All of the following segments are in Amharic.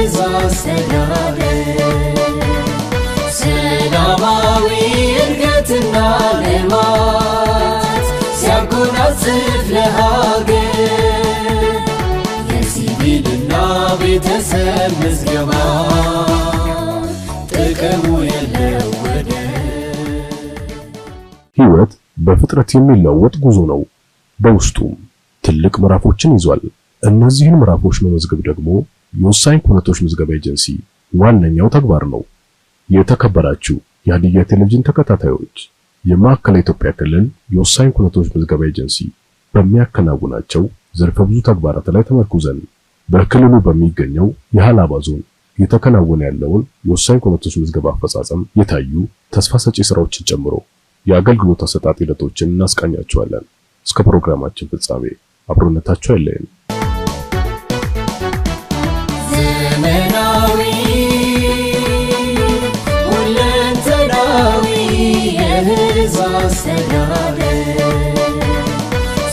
የሕዝብ አስተዳደር ሰላማዊ እድገትና ልማት ሲያጎናጽፍ ለሀገር የሲቪልና ቤተሰብ ምዝገባ ጥቅሙ የለው ወደር። ሕይወት በፍጥረት የሚለወጥ ጉዞ ነው። በውስጡም ትልቅ ምዕራፎችን ይዟል። እነዚህን ምዕራፎች መመዝገብ ደግሞ የወሳኝ ኩነቶች ምዝገባ ኤጀንሲ ዋነኛው ተግባር ነው። የተከበራችሁ የሀዲያ ቴሌቪዥን ተከታታዮች፣ የማዕከላዊ ኢትዮጵያ ክልል የወሳኝ ኩነቶች ምዝገባ ኤጀንሲ በሚያከናውናቸው ዘርፈ ብዙ ተግባራት ላይ ተመርኩዘን በክልሉ በሚገኘው የሃላባ ዞን እየተከናወነ ያለውን የወሳኝ ኩነቶች ምዝገባ አፈጻጸም የታዩ ተስፋ ሰጪ ስራዎችን ጨምሮ የአገልግሎት አሰጣጥ ሂደቶችን እናስቃኛችኋለን። እስከ ፕሮግራማችን ፍጻሜ አብሮነታችሁ አይለየን። ዘመናዊ ሁለንተናዊ የሕዝብ አስተዳደር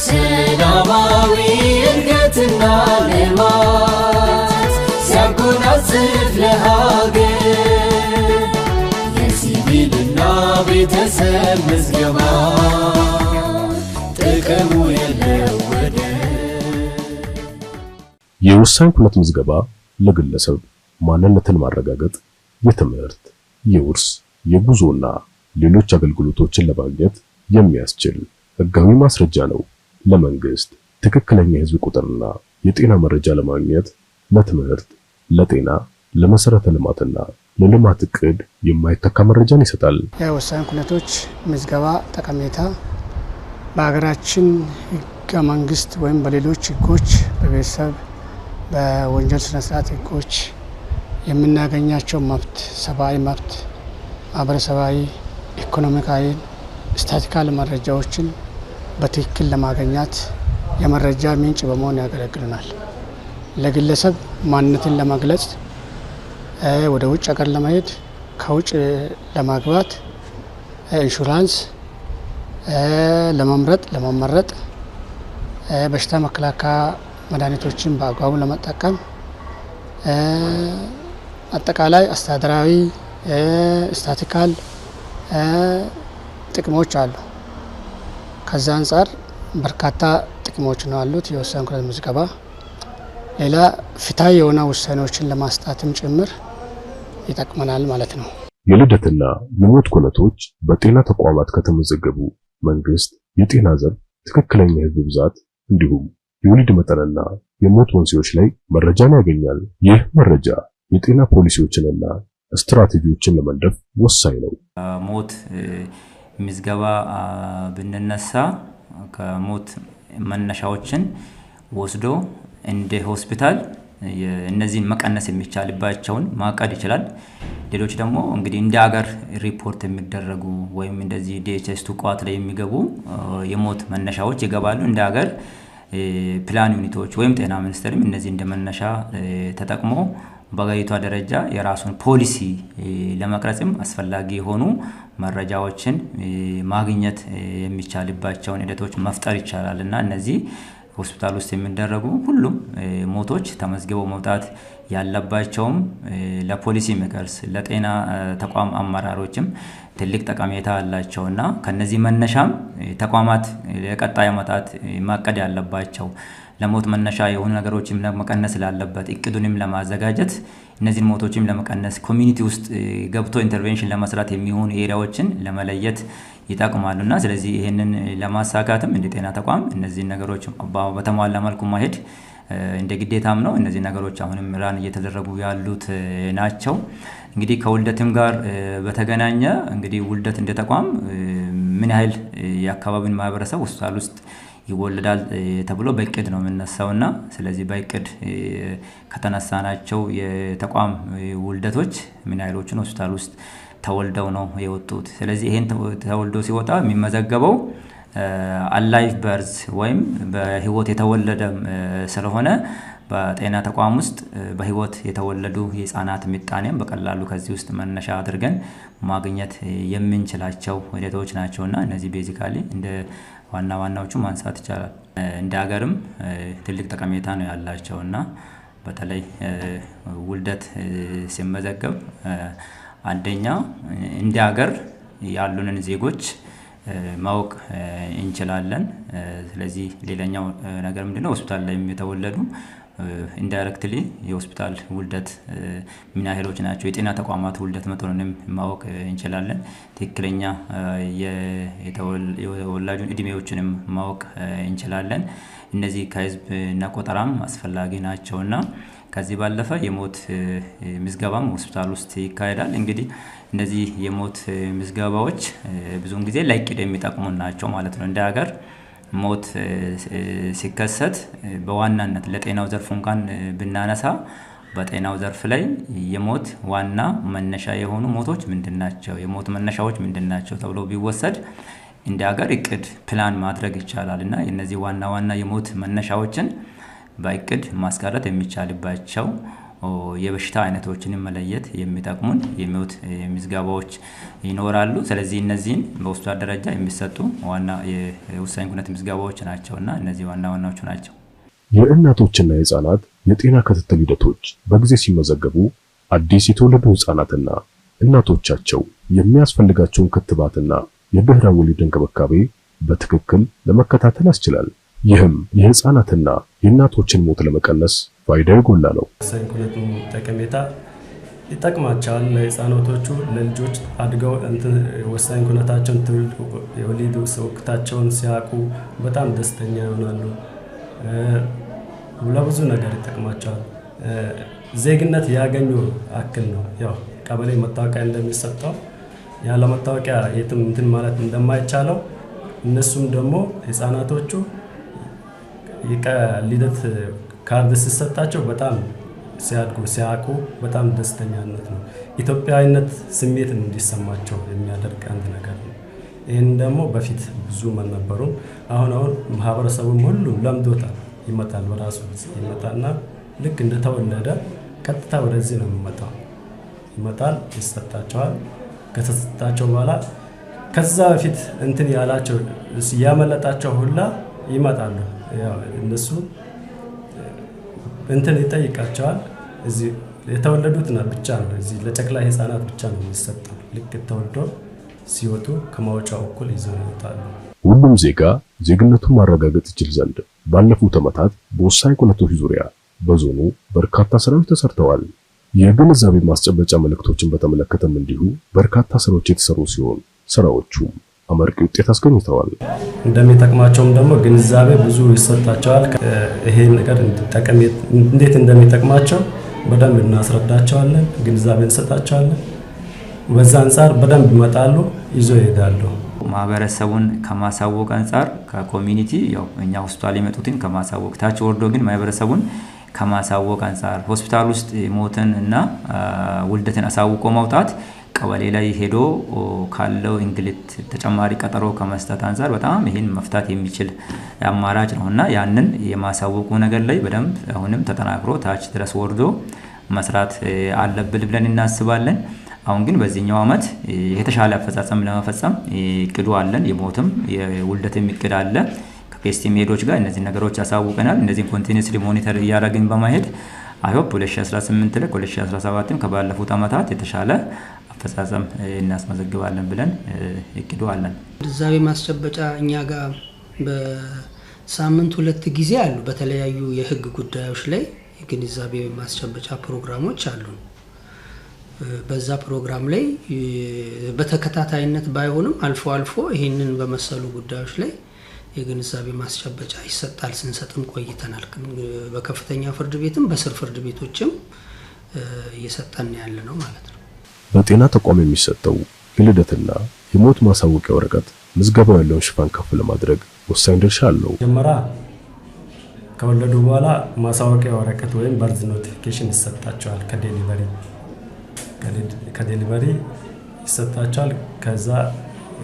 ሰላማዊ እድገትና ልማት ሲያጎናጽፍ ለሀገር የሲቪልና ቤተሰብ ምዝገባ ጥቅሙ የለው ወደር። የወሳኝ ኩነት ምዝገባ ለግለሰብ ማንነትን ማረጋገጥ፣ የትምህርት፣ የውርስ፣ የጉዞና ሌሎች አገልግሎቶችን ለማግኘት የሚያስችል ሕጋዊ ማስረጃ ነው። ለመንግስት ትክክለኛ የሕዝብ ቁጥርና የጤና መረጃ ለማግኘት፣ ለትምህርት፣ ለጤና፣ ለመሰረተ ልማትና ለልማት እቅድ የማይተካ መረጃን ይሰጣል። የወሳኝ ኩነቶች ምዝገባ ጠቀሜታ በሀገራችን ሕገ መንግስት ወይም በሌሎች ሕጎች፣ በቤተሰብ፣ በወንጀል ስነስርዓት ሕጎች የምናገኛቸው መብት፣ ሰብአዊ መብት፣ ማህበረሰባዊ፣ ኢኮኖሚካዊ፣ statistical መረጃዎችን በትክክል ለማግኘት የመረጃ ምንጭ በመሆን ያገለግሉናል። ለግለሰብ ማንነትን ለመግለጽ፣ ወደ ውጭ ሀገር ለመሄድ፣ ከውጭ ለማግባት፣ ኢንሹራንስ ለመምረጥ፣ ለመመረጥ፣ በሽታ መከላከያ መድኃኒቶችን በአግባቡ ለመጠቀም፣ አጠቃላይ አስተዳደራዊ statistical ጥቅሞች አሉ። ከዛ አንጻር በርካታ ጥቅሞች ነው ያሉት የወሳኝ ኩነት ምዝገባ። ሌላ ፍትሐዊ የሆነ ውሳኔዎችን ለማስጣትም ጭምር ይጠቅመናል ማለት ነው። የልደትና የሞት ኩነቶች በጤና ተቋማት ከተመዘገቡ መንግስት የጤና ዘርፍ ትክክለኛ የህዝብ ብዛት እንዲሁም የወሊድ መጠንና የሞት መንስኤዎች ላይ መረጃን ያገኛል። ይህ መረጃ የጤና ፖሊሲዎችንና ስትራቴጂዎችን ለመንደፍ ወሳኝ ነው። ሞት ምዝገባ ብንነሳ ከሞት መነሻዎችን ወስዶ እንደ ሆስፒታል እነዚህን መቀነስ የሚቻልባቸውን ማቀድ ይችላል። ሌሎች ደግሞ እንግዲህ እንደ ሀገር ሪፖርት የሚደረጉ ወይም እንደዚህ DHIS2 ቋት ላይ የሚገቡ የሞት መነሻዎች ይገባሉ። እንደ ሀገር plan unit ኦች ወይም ጤና ሚኒስቴርም እነዚህ እንደ መነሻ ተጠቅሞ በሀገሪቷ ደረጃ የራሱን ፖሊሲ ለመቅረጽም አስፈላጊ የሆኑ መረጃዎችን ማግኘት የሚቻልባቸውን ሂደቶች መፍጠር ይቻላል። እና እነዚህ ሆስፒታል ውስጥ የሚደረጉ ሁሉም ሞቶች ተመዝግበው መውጣት ያለባቸውም ለ policy makers፣ ለጤና ተቋም አመራሮችም ትልቅ ጠቀሜታ አላቸውና ከነዚህ መነሻም ተቋማት ለቀጣይ ዓመታት ማቀድ ያለባቸው ለሞት መነሻ የሆኑ ነገሮችም ለመቀነስ ላለበት እቅዱንም ለማዘጋጀት፣ እነዚህን ሞቶችም ለመቀነስ community ውስጥ ገብቶ intervention ለመስራት የሚሆኑ area ዎችን ለመለየት ይጠቅማሉ። እና ስለዚህ ይህንን ለማሳካትም እንደ ጤና ተቋም እነዚህን ነገሮች በተሟላ መልኩ ማሄድ እንደ ግዴታም ነው። እነዚህ ነገሮች አሁንም run እየተደረጉ ያሉት ናቸው። እንግዲህ ከውልደትም ጋር በተገናኘ እንግዲህ ውልደት እንደ ተቋም ምን ያህል የአካባቢውን ማህበረሰብ ሆስፒታል ውስጥ ይወለዳል ተብሎ በእቅድ ነው የምነሳው። እና ስለዚህ በእቅድ ከተነሳናቸው የተቋም ውልደቶች ምን ያህሎችን ሆስፒታል ውስጥ ተወልደው ነው የወጡት? ስለዚህ ይሄን ተወልዶ ሲወጣ የሚመዘገበው alive birth ወይም በህይወት የተወለደ ስለሆነ በጤና ተቋም ውስጥ በህይወት የተወለዱ የህፃናት ምጣኔም በቀላሉ ከዚህ ውስጥ መነሻ አድርገን ማግኘት የምንችላቸው ሂደቶች ናቸውና እነዚህ basically እንደ ዋና ዋናዎቹ ማንሳት ይቻላል። እንደ ሀገርም ትልቅ ጠቀሜታ ነው ያላቸው እና በተለይ ውልደት ሲመዘገብ አንደኛ እንደ ሀገር ያሉንን ዜጎች ማወቅ እንችላለን። ስለዚህ ሌላኛው ነገር ምንድነው? ሆስፒታል ላይ የተወለዱ indirectly የሆስፒታል ውልደት ምን ያህሎች ናቸው፣ የጤና ተቋማት ውልደት መጠኑንም ማወቅ እንችላለን። ትክክለኛ የተወላጁን እድሜዎችንም ማወቅ እንችላለን። እነዚህ ከህዝብ እና ቆጠራም አስፈላጊ ናቸውና ከዚህ ባለፈ የሞት ምዝገባም ሆስፒታል ውስጥ ይካሄዳል። እንግዲህ እነዚህ የሞት ምዝገባዎች ብዙውን ጊዜ ለእቅድ የሚጠቅሙ ናቸው ማለት ነው። እንደ ሀገር ሞት ሲከሰት በዋናነት ለጤናው ዘርፍ እንኳን ብናነሳ በጤናው ዘርፍ ላይ የሞት ዋና መነሻ የሆኑ ሞቶች ምንድን ናቸው፣ የሞት መነሻዎች ምንድን ናቸው ተብሎ ቢወሰድ እንደ ሀገር እቅድ ፕላን ማድረግ ይቻላል እና እነዚህ ዋና ዋና የሞት መነሻዎችን በእቅድ ማስቀረት የሚቻልባቸው የበሽታ አይነቶችን መለየት የሚጠቅሙን የሞት ምዝገባዎች ይኖራሉ። ስለዚህ እነዚህን በሆስፒታል ደረጃ የሚሰጡ ዋና የወሳኝ ኩነት ምዝገባዎች ናቸውና እነዚህ ዋና ዋናዎቹ ናቸው። የእናቶችና የህፃናት የጤና ክትትል ሂደቶች በጊዜ ሲመዘገቡ አዲስ የተወለዱ ህፃናትና እናቶቻቸው የሚያስፈልጋቸውን ክትባትና የድህረ ወሊድ እንክብካቤ በትክክል ለመከታተል ያስችላል። ይህም የህፃናትና የእናቶችን ሞት ለመቀነስ ፋይዳው የጎላ ነው። ወሳኝ ኩነቱ ጠቀሜታ ይጠቅማቸዋል። ለህፃናቶቹ ለልጆች አድገው ወሳኝ ኩነታቸውን የወሊድ ወቅታቸውን ሲያውቁ በጣም ደስተኛ ይሆናሉ። ለብዙ ነገር ይጠቅማቸዋል። ዜግነት ያገኙ አክል ነው። ያው ቀበሌ መታወቂያ እንደሚሰጠው ያለ መታወቂያ የትም እንትን ማለት እንደማይቻለው እነሱም ደግሞ ህፃናቶቹ ልደት ካርድ ሲሰጣቸው በጣም ሲያድጉ ሲያውቁ በጣም ደስተኛነት ነው። ኢትዮጵያዊነት ስሜት እንዲሰማቸው የሚያደርግ አንድ ነገር ነው። ይህን ደግሞ በፊት ብዙም አልነበሩም። አሁን አሁን ማህበረሰቡም ሁሉ ለምዶታል። ይመጣል፣ በራሱ ይመጣና ልክ እንደተወለደ ቀጥታ ወደዚህ ነው የሚመጣው። ይመጣል፣ ይሰጣቸዋል። ከተሰጣቸው በኋላ ከዛ በፊት እንትን ያላቸው ያመለጣቸው ሁላ ይመጣሉ። ያው እነሱ እንትን ይጠይቃቸዋል። እዚህ የተወለዱት ብቻ ነው፣ እዚህ ለጨቅላ ህፃናት ብቻ ነው የሚሰጠው። ልክ ተወልዶ ሲወጡ ከማውጫው እኩል ይዘው ይወጣሉ። ሁሉም ዜጋ ዜግነቱን ማረጋገጥ ይችል ዘንድ ባለፉት ዓመታት በወሳኝ ኩነቶች ዙሪያ በዞኑ በርካታ ስራዎች ተሰርተዋል። የግንዛቤ ማስጨበጫ መልእክቶችን በተመለከተም እንዲሁ በርካታ ስራዎች የተሰሩ ሲሆን ስራዎቹም አመርቂ ውጤት አስገኝተዋል። እንደሚጠቅማቸውም ደግሞ ግንዛቤ ብዙ ይሰጣቸዋል። ይሄ ነገር እንዴት እንደሚጠቅማቸው በደንብ እናስረዳቸዋለን፣ ግንዛቤ እንሰጣቸዋለን። በዛ አንጻር በደንብ ይመጣሉ፣ ይዞ ይሄዳሉ። ማህበረሰቡን ከማሳወቅ አንጻር ከ community ያው እኛ ሆስፒታል የመጡትን ከማሳወቅ ታች ወርዶ ግን ማህበረሰቡን ከማሳወቅ አንጻር ሆስፒታል ውስጥ ሞትን እና ውልደትን አሳውቆ መውጣት ቀበሌ ላይ ሄዶ ካለው እንግልት ተጨማሪ ቀጠሮ ከመስጠት አንጻር በጣም ይህን መፍታት የሚችል አማራጭ ነው እና ያንን የማሳወቁ ነገር ላይ በደንብ አሁንም ተጠናክሮ ታች ድረስ ወርዶ መስራት አለብን ብለን እናስባለን። አሁን ግን በዚህኛው ዓመት የተሻለ አፈጻጸም ለመፈጸም እቅዱ አለን። የሞትም የውልደትም እቅድ አለ። ከ case team head ኦች ጋር እነዚህ ነገሮች ያሳውቀናል። እነዚህን continuously monitor እያደረግን በማሄድ I hope 2018 ላይ 2017 ከባለፉት ዓመታት የተሻለ አፈጻጸም እናስመዘግባለን ብለን እቅዱ አለን። ግንዛቤ ማስጨበጫ እኛ ጋር በሳምንት 2 ጊዜ አሉ። በተለያዩ የህግ ጉዳዮች ላይ የግንዛቤ ማስጨበጫ ፕሮግራሞች አሉ። በዛ ፕሮግራም ላይ በተከታታይነት ባይሆንም አልፎ አልፎ ይህንን በመሰሉ ጉዳዮች ላይ የግንዛቤ ማስጨበጫ ይሰጣል። ስንሰጥም ቆይተናል። በከፍተኛ ፍርድ ቤትም በስር ፍርድ ቤቶችም እየሰጠን ያለ ነው ማለት ነው። በጤና ተቋም የሚሰጠው የልደትና የሞት ማሳወቂያ ወረቀት ምዝገባው ያለውን ሽፋን ከፍ ለማድረግ ወሳኝ ድርሻ አለው። መጀመሪያ ከወለዱ በኋላ ማሳወቂያ ወረቀት ወይም birth notification ይሰጣቸዋል። ከ delivery ይሰጣቸዋል። ከዛ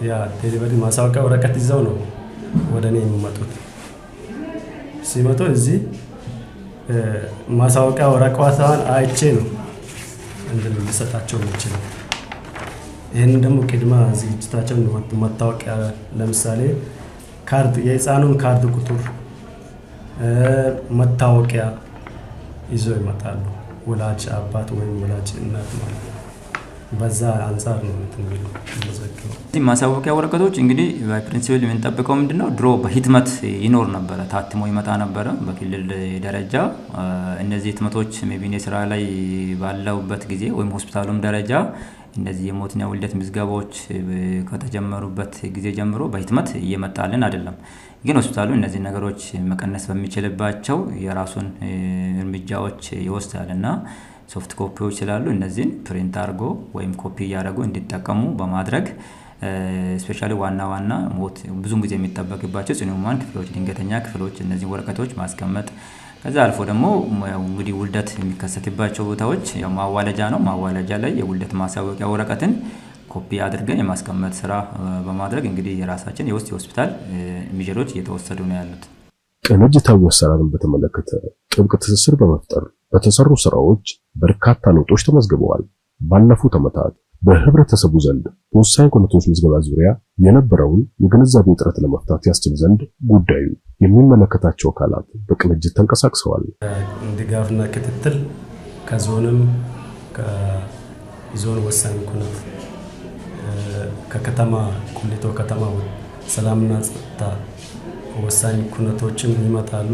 ያ delivery ማሳወቂያ ወረቀት ይዘው ነው ወደ እኔ የሚመጡት። ሲመጡ እዚህ ማሳወቂያ ወረቀቷን አይቼ ነው እንትን ሊሰጣቸው የሚችለው። ይህንን ደግሞ ቅድመ ዝግጅታቸውን መታወቂያ ለምሳሌ ካርድ፣ የህፃኑን ካርድ ቁጥር፣ መታወቂያ፣ ይዘው ይመጣሉ። ወላጅ አባት ወይም ወላጅ እናት ማለት ነው። በዛ አንጻር ነው እንትን የሚለው የሚመዘግበው። እዚህ ማሳወቂያ ወረቀቶች እንግዲህ በ principle የምንጠብቀው ምንድነው፣ ድሮ በህትመት ይኖር ነበረ፣ ታትሞ ይመጣ ነበረ በክልል ደረጃ። እነዚህ ህትመቶች maybe እኔ ስራ ላይ ባለሁበት ጊዜ ወይም ሆስፒታሉም ደረጃ እነዚህ የሞትና የውልደት ምዝገባዎች ከተጀመሩበት ጊዜ ጀምሮ በህትመት እየመጣልን አይደለም። ግን ሆስፒታሉ እነዚህ ነገሮች መቀነስ በሚችልባቸው የራሱን እርምጃዎች ይወስዳል እና soft copy ዎች ስላሉ እነዚህን print አድርጎ ወይም ኮፒ እያደረጉ እንዲጠቀሙ በማድረግ፣ especially ዋና ዋና ሞት ብዙም ጊዜ የሚጠበቅባቸው ጽኑ ህሙማን ክፍሎች፣ ድንገተኛ ክፍሎች እነዚህ ወረቀቶች ማስቀመጥ፣ ከዛ አልፎ ደግሞ ያው እንግዲህ ውልደት የሚከሰትባቸው ቦታዎች ያው ማዋለጃ ነው። ማዋለጃ ላይ የውልደት ማሳወቂያ ወረቀትን ኮፒ አድርገን የማስቀመጥ ስራ በማድረግ እንግዲህ የራሳችን የውስጥ የሆስፒታል measure ኦች እየተወሰዱ ነው ያሉት። ቅንጅታዊ አሰራርን በተመለከተ ጥብቅ ትስስር በመፍጠር በተሰሩ ስራዎች በርካታ ለውጦች ተመዝግበዋል። ባለፉት ዓመታት በህብረተሰቡ ዘንድ በወሳኝ ኩነቶች ምዝገባ ዙሪያ የነበረውን የግንዛቤ እጥረት ለመፍታት ያስችል ዘንድ ጉዳዩ የሚመለከታቸው አካላት በቅንጅት ተንቀሳቅሰዋል። ድጋፍና ክትትል ከዞንም፣ ከዞን ወሳኝ ኩነት፣ ከከተማ ቁሊቶ ከተማ ሰላምና ጸጥታ ወሳኝ ኩነቶችም ይመጣሉ።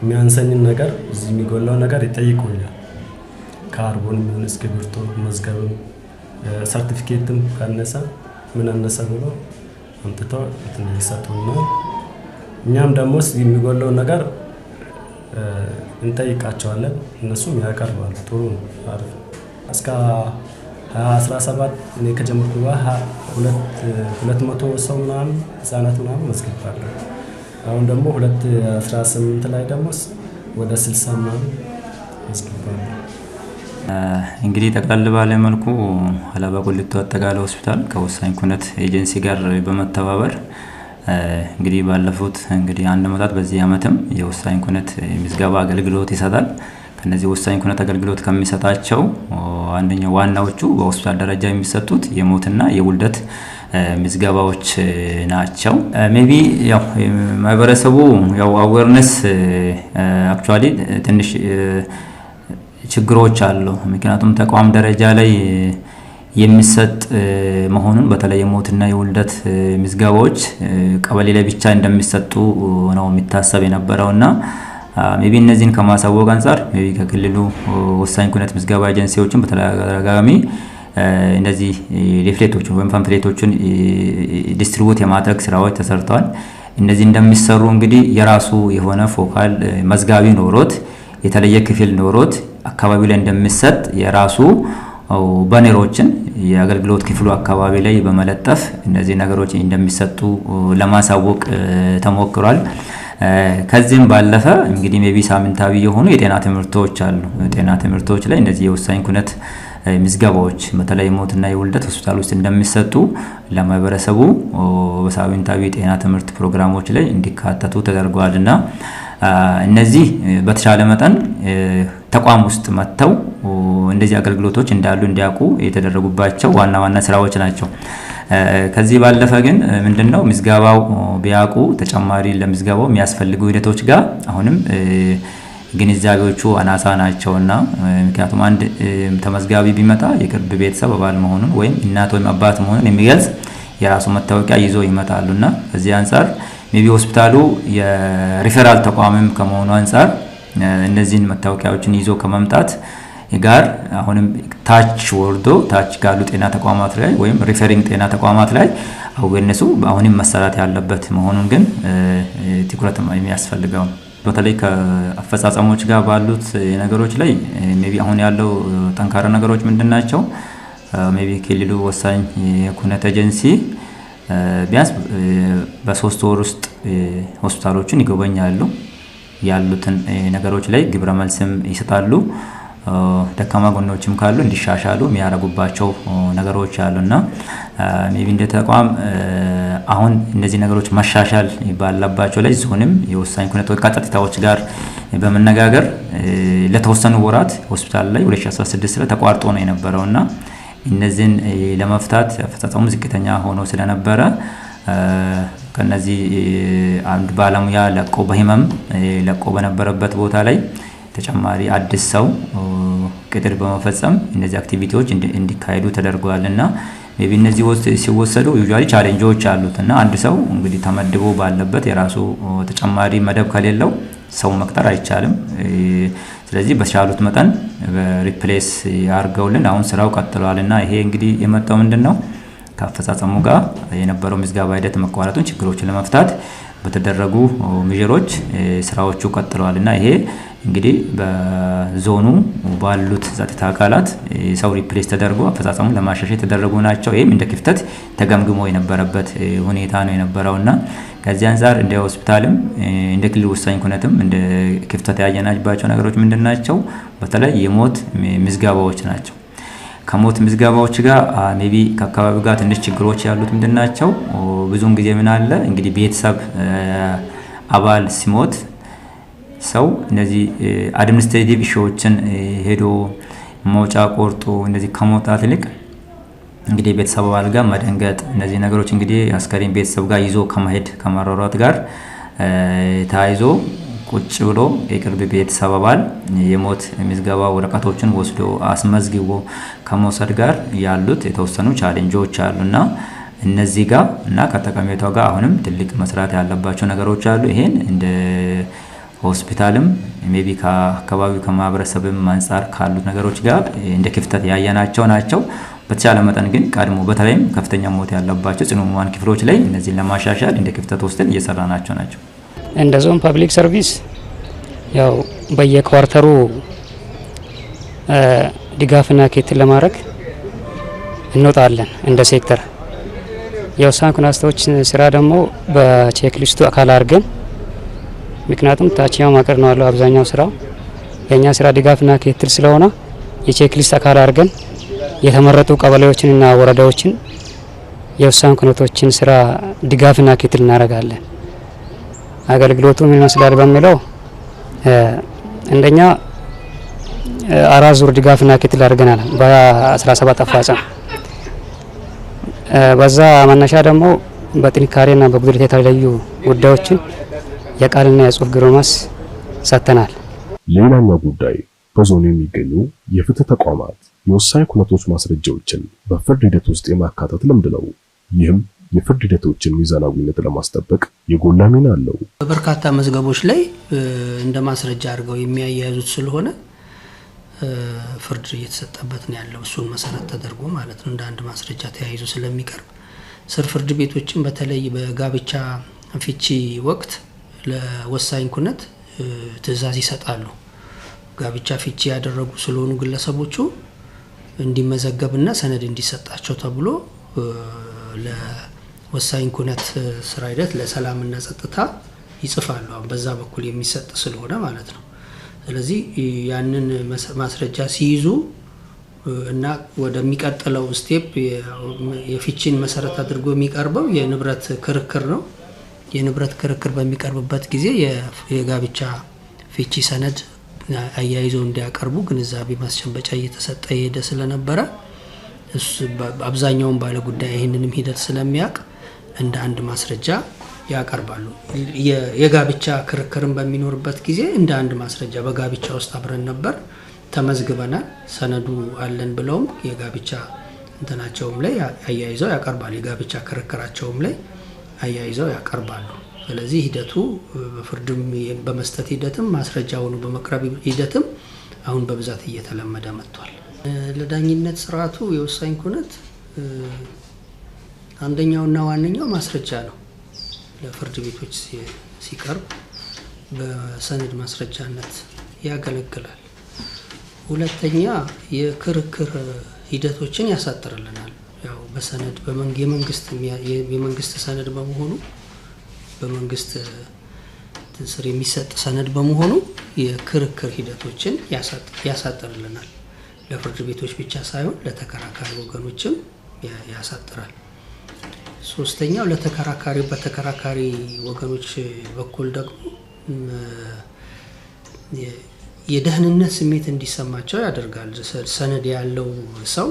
የሚያንሰኝን ነገር፣ እዚህ የሚጎላው ነገር ይጠይቁኛል። ካርቦን የሚሆን እስክሪብቶ፣ መዝገብም፣ ሰርቲፊኬትም ካነሰ ምን አነሰ ብሎ አምጥተው እንትን ይሰጡናል። እኛም ደግሞ የሚጎለው ነገር እንጠይቃቸዋለን። እነሱም ያቀርባሉ። ጥሩ ነው፣ አሪፍ ነው። እስከ 2017 እኔ ከጀመርኩ በኋላ 200 ሰው ምናምን፣ ህጻናት ምናምን መዝግባለሁ። አሁን ደግሞ 2018 ላይ ደግሞ ወደ 60 ምናምን መዝግባለሁ። እንግዲህ ጠቅለል ባለ መልኩ ሀላባ ቁሊቶ አጠቃላይ ሆስፒታል ከወሳኝ ኩነት ኤጀንሲ ጋር በመተባበር እንግዲህ ባለፉት እንግዲህ አንድ ዓመታት፣ በዚህ ዓመትም የወሳኝ ኩነት ምዝገባ አገልግሎት ይሰጣል። ከነዚህ ወሳኝ ኩነት አገልግሎት ከሚሰጣቸው አንደኛው ዋናዎቹ በሆስፒታል ደረጃ የሚሰጡት የሞትና የውልደት ምዝገባዎች ናቸው። Maybe ያው ማህበረሰቡ ያው awareness actually ትንሽ ችግሮች አሉ። ምክንያቱም ተቋም ደረጃ ላይ የሚሰጥ መሆኑን፣ በተለይ የሞትና የውልደት ምዝገባዎች ቀበሌ ላይ ብቻ እንደሚሰጡ ነው የሚታሰብ የነበረው እና maybe እነዚህን ከማሳወቅ አንጻር maybe ከክልሉ ወሳኝ ኩነት ምዝገባ ኤጀንሲዎችን በተደጋጋሚ እነዚህ leaflet ኦችን ወይም pamphlet ኦችን distribute የማድረግ ስራዎች ተሰርተዋል። እነዚህ እንደሚሰሩ እንግዲህ የራሱ የሆነ focal መዝጋቢ ኖሮት፣ የተለየ ክፍል ኖሮት አካባቢው ላይ እንደሚሰጥ የራሱ banner ኦችን የአገልግሎት ክፍሉ አካባቢ ላይ በመለጠፍ እነዚህ ነገሮች እንደሚሰጡ ለማሳወቅ ተሞክሯል። ከዚህም ባለፈ እንግዲህ maybe ሳምንታዊ የሆኑ የጤና ትምህርቶች አሉ። ጤና ትምህርቶች ላይ እነዚህ የወሳኝ ኩነት ምዝገባዎች በተለይ ሞትና የውልደት ሆስፒታል ውስጥ እንደሚሰጡ ለማህበረሰቡ በሳምንታዊ የጤና ትምህርት ፕሮግራሞች ላይ እንዲካተቱ ተደርጓል እና እነዚህ በተሻለ መጠን ተቋም ውስጥ መጥተው እንደዚህ አገልግሎቶች እንዳሉ እንዲያውቁ የተደረጉባቸው ዋና ዋና ስራዎች ናቸው። ከዚህ ባለፈ ግን ምንድነው፣ ምዝገባው ቢያውቁ ተጨማሪ ለምዝገባው የሚያስፈልጉ ሂደቶች ጋር አሁንም ግንዛቤዎቹ አናሳ ናቸውና፣ ምክንያቱም አንድ ተመዝጋቢ ቢመጣ የቅርብ ቤተሰብ አባል መሆኑን ወይም እናት ወይም አባት መሆኑን የሚገልጽ የራሱ መታወቂያ ይዞ ይመጣሉና ከዚህ አንጻር maybe ሆስፒታሉ የሪፈራል ተቋምም ከመሆኑ አንጻር እነዚህን መታወቂያዎችን ይዞ ከመምጣት ጋር አሁንም ታች ወርዶ ታች ካሉ ጤና ተቋማት ላይ ወይም referring ጤና ተቋማት ላይ awareness ኡ አሁንም መሰራት ያለበት መሆኑን ግን ትኩረት የሚያስፈልገው፣ በተለይ ከአፈጻጸሞች ጋር ባሉት ነገሮች ላይ maybe አሁን ያለው ጠንካራ ነገሮች ምንድን ናቸው? Maybe ክልሉ ወሳኝ የኩነት ኤጀንሲ ቢያንስ በ3 ወር ውስጥ ሆስፒታሎችን ይጎበኛሉ። ያሉትን ነገሮች ላይ ግብረ መልስም ይሰጣሉ። ደካማ ጎኖችም ካሉ እንዲሻሻሉ የሚያደርጉባቸው ነገሮች አሉና maybe እንደ ተቋም አሁን እነዚህ ነገሮች መሻሻል ባለባቸው ላይ ዞንም የወሳኝ ኩነት ከጸጥታዎች ጋር በመነጋገር ለተወሰኑ ወራት ሆስፒታል ላይ 2016 ላይ ተቋርጦ ነው የነበረው እና እነዚህን ለመፍታት አፈጻጸሙ ዝቅተኛ ሆኖ ስለነበረ ከነዚህ አንድ ባለሙያ ለቆ፣ በህመም ለቆ በነበረበት ቦታ ላይ ተጨማሪ አዲስ ሰው ቅጥር በመፈጸም እነዚህ activity ዎች እንዲካሄዱ ተደርገዋል። እና maybe እነዚህ ሲወሰዱ usually challenge ኦች አሉት እና አንድ ሰው እንግዲህ ተመድቦ ባለበት የራሱ ተጨማሪ መደብ ከሌለው ሰው መቅጠር አይቻልም። ስለዚህ በቻሉት መጠን replace አድርገውልን አሁን ስራው ቀጥሏል። እና ይሄ እንግዲህ የመጣው ምንድን ነው? ከአፈጻጸሙ ጋር የነበረው ምዝገባ ሂደት መቋረጡን ችግሮችን ለመፍታት በተደረጉ measure ኦች ስራዎቹ ቀጥለዋል። እና ይሄ እንግዲህ በዞኑ ባሉት ጸጥታ አካላት ሰው replace ተደርጎ አፈጻጸሙን ለማሻሻል የተደረጉ ናቸው። ይህም እንደ ክፍተት ተገምግሞ የነበረበት ሁኔታ ነው የነበረው። እና ከዚህ አንጻር እንደ ሆስፒታልም እንደ ክልል ወሳኝ ኩነትም እንደ ክፍተት ያየናባቸው ነገሮች ምንድን ናቸው? በተለይ የሞት ምዝገባዎች ናቸው። ከሞት ምዝገባዎች ጋር maybe ከአካባቢው ጋር ትንሽ ችግሮች ያሉት ምንድን ናቸው? ብዙውን ጊዜ ምን አለ እንግዲህ ቤተሰብ አባል ሲሞት ሰው እነዚህ administrative issue ዎችን ሄዶ መውጫ ቆርጦ እነዚህ ከመውጣት ይልቅ እንግዲህ ቤተሰብ አባል ጋር መደንገጥ፣ እነዚህ ነገሮች እንግዲህ አስከሬን ቤተሰብ ጋር ይዞ ከመሄድ ከመሯሯጥ ጋር ተያይዞ ቁጭ ብሎ የቅርብ ቤተሰብ አባል የሞት ምዝገባ ወረቀቶችን ወስዶ አስመዝግቦ ከመውሰድ ጋር ያሉት የተወሰኑ challenge ኦች አሉና እነዚህ ጋር እና ከጠቀሜታው ጋር አሁንም ትልቅ መስራት ያለባቸው ነገሮች አሉ። ይሄን እንደ ሆስፒታልም maybe ከአካባቢው ከማህበረሰብም አንጻር ካሉት ነገሮች ጋር እንደ ክፍተት ያየናቸው ናቸው። በተቻለ መጠን ግን ቀድሞ በተለይም ከፍተኛ ሞት ያለባቸው ጽኑ ህሙማን ክፍሎች ላይ እነዚህን ለማሻሻል እንደ ክፍተት ወስደን እየሰራናቸው ናቸው። እንደ ዞን public service ያው በየ quarter ኡ ድጋፍና ክትትል ለማድረግ እንወጣለን እንደ ሴክተር። የውሳኔ ኩነቶች ስራ ደግሞ በ checklist ኡ አካል አድርገን፣ ምክንያቱም ታችኛው መዋቅር ነው ያለው አብዛኛው ስራው፣ የኛ ስራ ድጋፍና ክትትል ስለሆነ የ checklist አካል አድርገን የተመረጡ ቀበሌዎችንና ወረዳዎችን የውሳኔ ኩነቶችን ስራ ድጋፍና ክትትል እናደርጋለን። አገልግሎቱ ምን ይመስላል በሚለው እንደኛ 4 ዙር ድጋፍና ክትትል አድርገናል በ17 አፈጻጸም። በዛ መነሻ ደግሞ በጥንካሬና በጉድለት የተለዩ ጉዳዮችን የቃልና የጽሁፍ ግብረ መልስ ሰጥተናል። ሌላኛው ጉዳይ በዞኑ የሚገኙ የፍትህ ተቋማት የወሳኝ ኩነቶች ማስረጃዎችን በፍርድ ሂደት ውስጥ የማካተት ልምድ ነው። ይህም የፍርድ ሂደቶችን ሚዛናዊነት ለማስጠበቅ የጎላ ሚና አለው። በበርካታ መዝገቦች ላይ እንደ ማስረጃ አድርገው የሚያያይዙት ስለሆነ ፍርድ እየተሰጠበት ነው ያለው። እሱን መሰረት ተደርጎ ማለት ነው እንደ አንድ ማስረጃ ተያይዞ ስለሚቀርብ ስር ፍርድ ቤቶችን በተለይ በጋብቻ ፍቺ ወቅት ለወሳኝ ኩነት ትዕዛዝ ይሰጣሉ። ጋብቻ ፍቺ ያደረጉ ስለሆኑ ግለሰቦቹ እንዲመዘገብና ሰነድ እንዲሰጣቸው ተብሎ ለወሳኝ ኩነት ስራ ሂደት ለሰላምና ጸጥታ ይጽፋሉ። አሁን በዛ በኩል የሚሰጥ ስለሆነ ማለት ነው። ስለዚህ ያንን ማስረጃ ሲይዙ እና ወደሚቀጥለው step የፍቺን መሰረት አድርጎ የሚቀርበው የንብረት ክርክር ነው። የንብረት ክርክር በሚቀርብበት ጊዜ የጋብቻ ፍቺ ሰነድ አያይዘው እንዲያቀርቡ ግንዛቤ ማስጨበጫ እየተሰጠ የሄደ ስለነበረ አብዛኛውን ባለ ጉዳይ ይህንንም ሂደት ስለሚያውቅ እንደ አንድ ማስረጃ ያቀርባሉ። የጋብቻ ክርክርን በሚኖርበት ጊዜ እንደ አንድ ማስረጃ በጋብቻ ውስጥ አብረን ነበር፣ ተመዝግበናል፣ ሰነዱ አለን ብለውም የጋብቻ እንትናቸውም ላይ አያይዘው ያቀርባሉ። የጋብቻ ክርክራቸውም ላይ አያይዘው ያቀርባሉ። ስለዚህ ሂደቱ በፍርድም በመስጠት ሂደትም ማስረጃ ሆኖ በመቅረብ ሂደትም አሁን በብዛት እየተለመደ መጥቷል። ለዳኝነት ስርዓቱ የወሳኝ ኩነት አንደኛውና ዋነኛው ማስረጃ ነው። ለፍርድ ቤቶች ሲቀርብ በሰነድ ማስረጃነት ያገለግላል። ሁለተኛ የክርክር ሂደቶችን ያሳጥርልናል። ያው በሰነድ የመንግስት ሰነድ በመሆኑ፣ በመንግስት ስር የሚሰጥ ሰነድ በመሆኑ የክርክር ሂደቶችን ያሳጥርልናል። ለፍርድ ቤቶች ብቻ ሳይሆን ለተከራካሪ ወገኖችም ያሳጥራል። ሶስተኛው በተከራካሪ ወገኖች በኩል ደግሞ የደህንነት ስሜት እንዲሰማቸው ያደርጋል። ሰነድ ያለው ሰው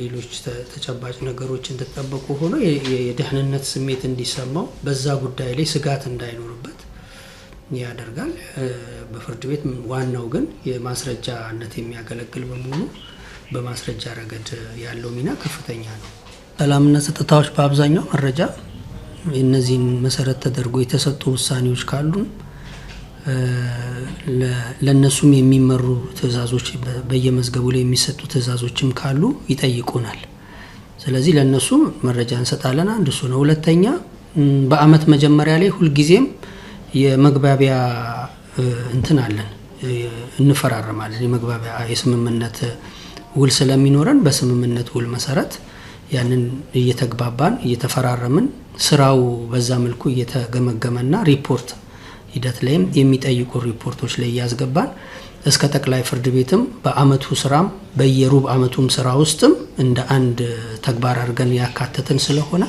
ሌሎች ተጨባጭ ነገሮች እንደተጠበቁ ሆኖ የደህንነት ስሜት እንዲሰማው፣ በዛ ጉዳይ ላይ ስጋት እንዳይኖርበት ያደርጋል። በፍርድ ቤት ዋናው ግን የማስረጃነት የሚያገለግል በመሆኑ በማስረጃ ረገድ ያለው ሚና ከፍተኛ ነው። ሰላምና ጸጥታዎች በአብዛኛው መረጃ እነዚህን መሰረት ተደርጎ የተሰጡ ውሳኔዎች ካሉ ለእነሱም የሚመሩ ትዕዛዞች በየመዝገቡ ላይ የሚሰጡ ትዕዛዞችም ካሉ ይጠይቁናል። ስለዚህ ለእነሱም መረጃ እንሰጣለን። አንድ እሱ ነው። ሁለተኛ በአመት መጀመሪያ ላይ ሁልጊዜም የመግባቢያ እንትን አለን፣ እንፈራረማለን። የመግባቢያ የስምምነት ውል ስለሚኖረን በስምምነት ውል መሰረት ያንን እየተግባባን እየተፈራረምን ስራው በዛ መልኩ እየተገመገመና ሪፖርት ሂደት ላይም የሚጠይቁ ሪፖርቶች ላይ እያስገባን እስከ ጠቅላይ ፍርድ ቤትም በአመቱ ስራም በየሩብ አመቱም ስራ ውስጥም እንደ አንድ ተግባር አድርገን ያካተትን ስለሆነ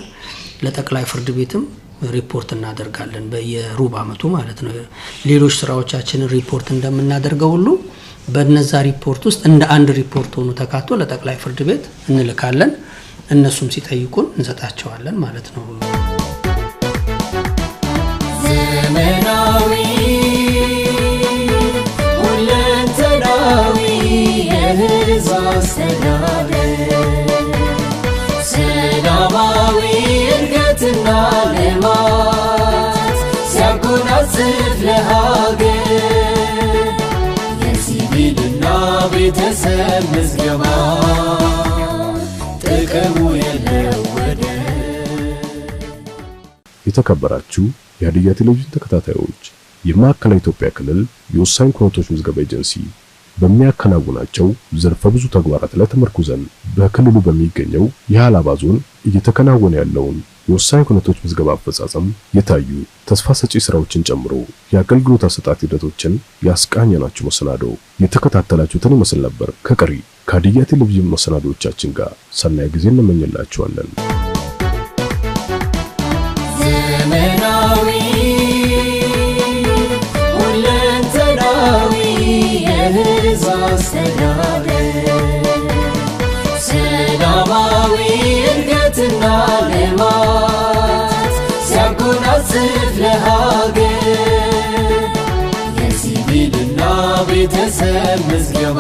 ለጠቅላይ ፍርድ ቤትም ሪፖርት እናደርጋለን። በየሩብ አመቱ ማለት ነው። ሌሎች ስራዎቻችንን ሪፖርት እንደምናደርገው ሁሉ በነዛ ሪፖርት ውስጥ እንደ አንድ ሪፖርት ሆኖ ተካቶ ለጠቅላይ ፍርድ ቤት እንልካለን። እነሱም ሲጠይቁን እንሰጣቸዋለን ማለት ነው። ዘመናዊ ሁለንተናዊ የህዝብ አስተዳደር፣ ሰላማዊ እድገትና ልማት ሲያጎናጽፍ ለሀገር፣ የሲቪልና ቤተሰብ ምዝገባ ጥቅሙ የለው ወደር። የተከበራችሁ የሀዲያ ቴሌቪዥን ተከታታዮች፣ የማዕከላዊ ኢትዮጵያ ክልል የወሳኝ ኩነቶች ምዝገባ ኤጀንሲ በሚያከናውናቸው ዘርፈ ብዙ ተግባራት ላይ ተመርኩዘን በክልሉ በሚገኘው የሀላባ ዞን እየተከናወነ ያለውን የወሳኝ ኩነቶች ምዝገባ አፈጻጸም የታዩ ተስፋ ሰጪ ስራዎችን ጨምሮ የአገልግሎት አሰጣጥ ሂደቶችን ያስቃኘናችሁ መሰናዶ የተከታተላችሁትን ይመስል ነበር። ከቀሪ ከሀዲያ ቴሌቪዥን መሰናዶዎቻችን ጋር ሰናይ ጊዜ እንመኝላችኋለን። ዘመናዊ ሁለንተናዊ የህዝብ አስተዳደር፣ ሰላማዊ እድገትና ልማት ሲያጎናጽፍ ለሀገር፣ የሲቪልና ቤተሰብ ምዝገባ።